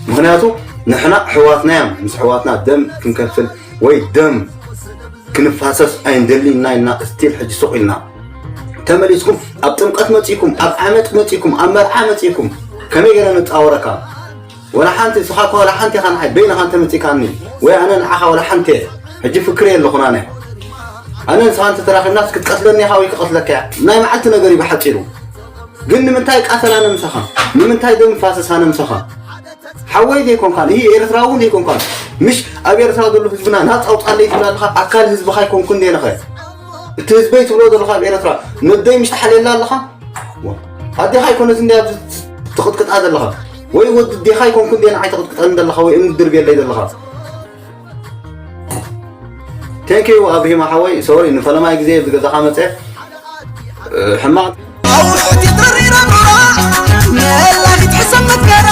ምክንያቱ ንሕና ኣሕዋትና እዮም፣ ምስ ኣሕዋትና ደም ክንከፍል ወይ ደም ክንፋሰስ ኣይንደልን ኢና ኢልና፣ እስቲል ሕጂ ሱቕ ኢልና። ተመሊስኩም ኣብ ጥምቀት መጺእኩም፣ ኣብ ዓመት መጺእኩም፣ ኣብ መርዓ መጺእኩም፣ ከመይ ገለ ንጻወረካ? ወላ ሓንቲ፣ ንስኻ እኮ ወላ ሓንቲ ኢኻ ንዓይ፣ በይንኻ እንተመጺእካኒ ወይ ኣነ ንዓኻ ወላ ሓንቲ እየ። ሕጂ ፍክር የለኹን ኣነ። ኣነ ንስኻ እንተተራኺብናስ ክትቀትለኒ ኢኻ ወይ ክቐትለካ እያ። ናይ መዓልቲ ነገር እዩ ብሓጺሩ። ግን ንምንታይ ቃተል ኣነ ምሳኻ? ንምንታይ ደም ፋሰስ ኣነ ምሳኻ? ሓወይ ዘይኮንካን፣ ይህ ኤርትራዊ እውን ዘይኮንካን። ምሽ ኣብ ኤርትራ ዘሎ ህዝብና ናጻ ኣውጻለይ ትብል ኣለኻ፣ ኣካል ህዝብኻ ኣይኮንኩን እንዴ ነኸ? እቲ ህዝበይ ትብሎ ዘለኻ ኣብ ኤርትራ ነደይ ምሽ ተሓልየላ ኣለኻ? ዋ፣ ኣዴኻ ኣይኮነት እንዴ ኣብዚ ትቕጥቅጣ ዘለኻ? ወይ ወዲ ዴኻ ኣይኮንኩን እንዴ ንዓይ ትቕጥቅጠኒ ዘለኻ ወይ እምኒ ትድርብየለይ ዘለኻ? Thank you ኣብርሂማ ሓወይ፣ ሶሪ ንፈለማይ ግዜ ኣብዚ ገዛኻ መጸ። እ፣ ሕማቕ ኣውርሑት ይጥርር ይረብራ፣ መላኺት ሕሰብ መትከራ።